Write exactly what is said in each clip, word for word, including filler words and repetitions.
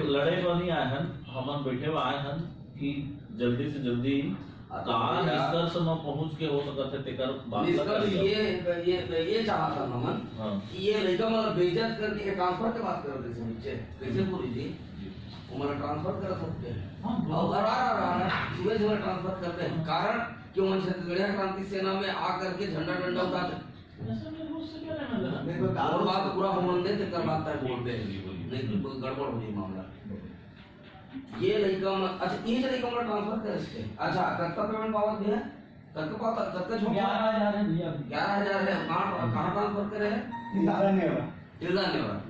लड़े बर नहीं आए हन, हमन बैठे बर आए हन कि जल्दी से जल्दी अच्छा, का भैया। निष्कर्ष म पहुंच के हो सकत हे, तेकर बात निष्कर्ष करिए। ये, ये, ये चाहत हन हमन हाँ। कि ये लइका मन बेइज्जत करके ये transfer के बात कर दे नीचे। कैसे हम्म। बोली जी? जी। वो मन transfer करत होते हैं। हाँ, और हर, हर, हर, हर, सुबह सुबह transfer करते हैं। हाँ। कारण कि वो छत्तीसगढ़िया क्रांति सेना में आ करके झंडा डंडा उठाते। ऐसा में रूस से क्या लेना देना? नहीं, तो और बात पूरा होने दे, तेकर बाद तक बोलते हैं। जी, बोलिए। नहीं तो कोई गड़बड़ हो जाए मामला। ये लइका मन, अच्छा, ये लइका मन transfer करे इसके। अच्छा, कतका payment पावत भैया? कतका पावत, कतका झोंक? ग्यारह हजार है भैया। ग्यारह हजार है। कहाँ, कहाँ transfer करे है? तिल्दा नेवरा। तिल्दा नेवरा।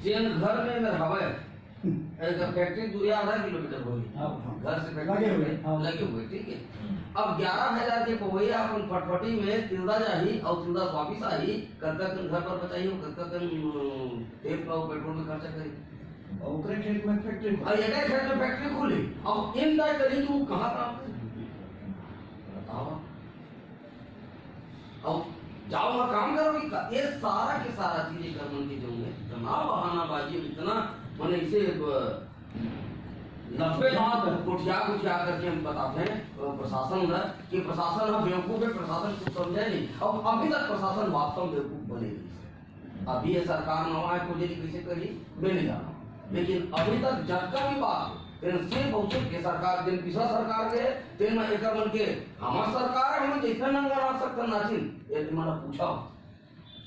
जेन घर में मेर हवय, एक factory दूरिया आधा किलोमीटर होही। हाँ, हाँ। घर से factory लगे हुए, हाँ। लगे हुए, ठीक है। हम्म। अब ग्यारह हजार के पवैया अपन फटफटी में तिल्दा जाही और तिल्दा वापिस आही, कतका कन घर पर बचाही और कतका कन, अ, तेल और पेट्रोल में खर्चा करी। और ओकरे खेत में factory खुली। और एकर खेत में factory खुली। अब इन तय करी कि वो कहाँ काम करे? बताओ। अब जाओ वहाँ काम करो कि का? ये सारा के सारा चीज एकर मन के जो है, इतना बहानाबाजी, इतना मन ऐसे, अ, लफेदार गोठिया गोठिया करके हम बताते हैं, अ, प्रशासन ला कि प्रशासन ह बेवकूफ है, प्रशासन कुछ समझे नहीं। अब अभी तक प्रशासन वास्तव में बेवकूफ बने नहीं है। अभी ये सरकार नवा है, खोजे नहीं कैसे करी, मैं नहीं जाना। लेकिन अभी तक जतका भी बात है, तेन सिर्फ और सिर्फ ये सरकार, जेन पिछला सरकार के है, तेन में एकर मन के, हमार सरकार है, हम जितना नंगा नाच सकते नाचिन, ये तुम्हारा पूछा।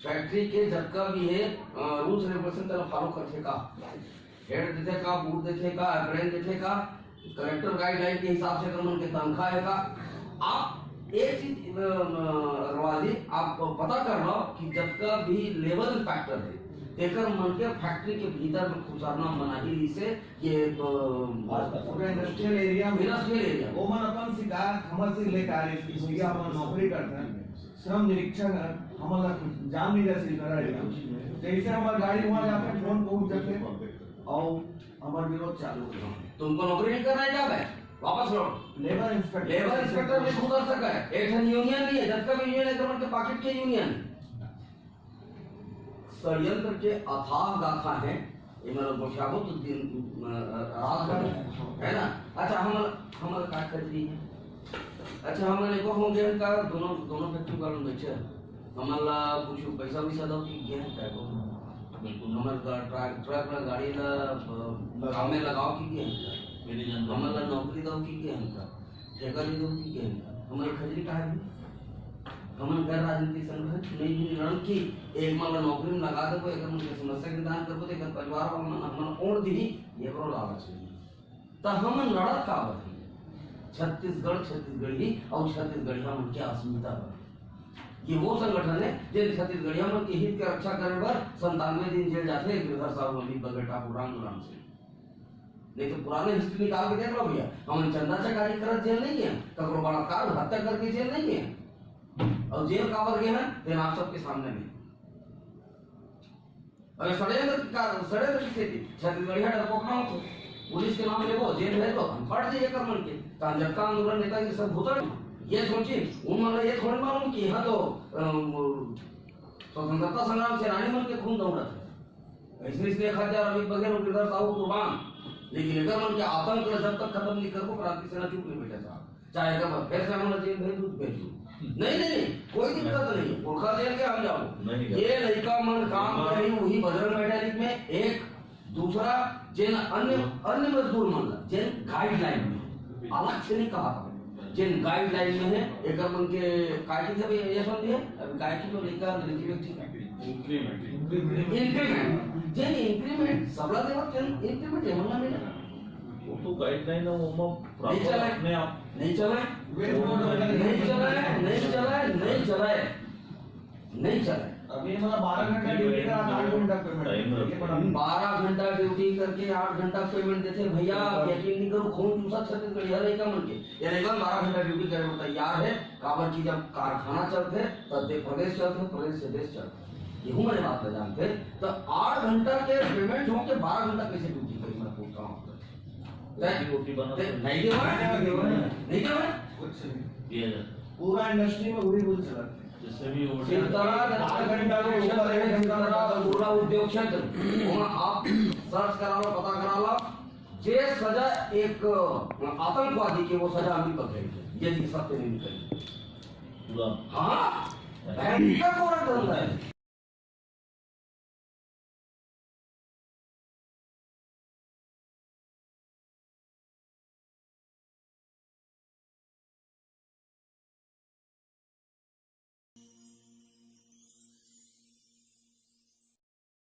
Factory के जतका भी है, अ, rules regulation तेला follow करथे का? Head देथे का, boot देथे का, apron देथे का, collector guideline के हिसाब से एकर मन के तनखा है का? आप एक चीज, अ, अ, अग्रवाल जी, आप पता कर लो कि जतका भी labour inspector है, तेकर मन के factory के भीतर में खुसरना मनाही रहिसे, ये, अ, पूरा industrial area में। Industrial area। वो मन अपन शिकायत हमर से लेकर आए कि भैया हमन नौकरी करते हैं, श्रम निरीक्षण है, हमन ला कुछ जान नहीं रहे सिलकर आए। जैसे हमार गाड़ी वहाँ जाके phone पहुँच जाते और हमार विरोध चालू हो जाते। तुमको नौकरी नहीं करना है क्या बे? वापस लौट। Labour inspector। Labour inspector भी खुसर सका है। एक ठन union नहीं है, जब तक union है तो उनके pocket के union। षड्यंत्र के अथाह गाथा है, ये मतलब गोठियाबो तो दिन, अ, रात भर है, है ना? अच्छा, हम, हम का कर रही है? अच्छा, हम लोग को हो गया का दोनों, दोनों factory वालों में बच्चे, हमन ला कुछ पैसा वैसा दो कि क्या है का को? बिल्कुल। हमर का ट्रक, ट्रक ला, गाड़ी ला, अ, काम में लगाओ कि क्या है का? मेरी जान हमन ला नौकरी दो कि क्या है का? ठेका दे दो कि क्या है का? हमर खजरी का है? हमन गैर राजनीतिक संगठन चुने भी नहीं लड़न कि एक मन ला नौकरी में लगा देबो, एकर मन के समस्या के निदान करबो, तो एकर परिवार वाला मन हमन ओढ़ दिही, ये बड़ो लालच नहीं। त हमन लड़त काबर हन? छत्तीसगढ़, छत्तीसगढ़ी अउ छत्तीसगढ़िया मन के अस्मिता बर। ये वो संगठन है, जेन छत्तीसगढ़िया मन के हित के रक्षा करे बर संतानवे दिन जेल जाथे गिरधर साहू, अमित बघेल, ठाकुर राम गुलाम सिंह। नहीं तो पुराने history निकाल के देख लो भैया, हमन चंदा चकारी करत जेल नहीं गए, ककरो बलात्कार हत्या करके जेल नहीं गए। और जेल काबर गए हैं, तेन आप सबके सामने में। अरे षड्यंत्र का, षड्यंत्र किसे थी? छत्तीसगढ़िया डरपोकना हो तो पुलिस के नाम लेबो, जेल भेज दो, हम फट जाइए कर मन के। तो जब का आंदोलन नेतागिरी सब भूतल, ये सोचिए, उन मन ये थोड़ी मालूम कि यहाँ तो, अम, स्वतंत्रता संग्राम सेनानी मन के खून दौड़त है। इसलिए, इसलिए एक हजार अमित बघेल और गिरधर साहू कुर्बान, लेकिन एकर मन के आतंक ला जब तक खत्म नहीं करबो, क्रांति सेना चुप नहीं बैठे साहब। चाहे एकर बाद फिर से हमला जेल भेज दू, भेज दू। नहीं, नहीं, नहीं, कोई दिक्कत नहीं। पुरखा जेल के हम जाबो। नहीं जाबो। ये लइका मन काम नहीं। करी, वही बजरंग बैठा लिख में एक दूसरा जेन अन्य, अन्य मजदूर मन ला, जेन guideline में, अलग से नहीं कहा, जेन guideline में है, एकर मन के काय की थे भैया, ये सुन लिया? अभी काय की तो लेकर अंग्रेजी में ठीक है। Increment। Increment। जेन increment, सबला देवत जेन increment ये मन ला मिला। वो तो guideline है, वो मैं नहीं proper चला है। अपने आप नहीं चला है। नहीं चला है, नहीं चला है, नहीं चला है। नहीं चले। अभी मतलब बारह घंटा duty करा, आठ घंटा payment। Time रखो। बारह घंटा duty करके आठ घंटा payment देथे भैया, आप यकीन नहीं करो, खून चूसा छत्तीसगढ़िया लइका मन के। ये लइका बारह घंटा duty करे बर तैयार है, काबर कि जब कारखाना चलथे, तब दे-, प्रदेश चलथे, प्रदेश से देश चलथे। ये हमारे बात ला जानथे, तो आठ घंटा के payment होके बारह घंटा कैसे duty करी, मैं पूछता हूँ। रोटी, रोटी बना दे, नहीं देवा है? नहीं देवा है? कुछ नहीं। दिया जाता है। पूरा industry में वही rule चलता है। जैसे भी order सिलतरा, आठ घंटा के ऊपर है, सिलतरा, पूरा उद्योग क्षेत्र, वहाँ आप search करा लो, पता करा लो, जे सजा एक आतंकवादी के, वो सजा अमित बघेल के, यदि सत्य नहीं निकली। हाँ, भयंकर कोरा धंधा है।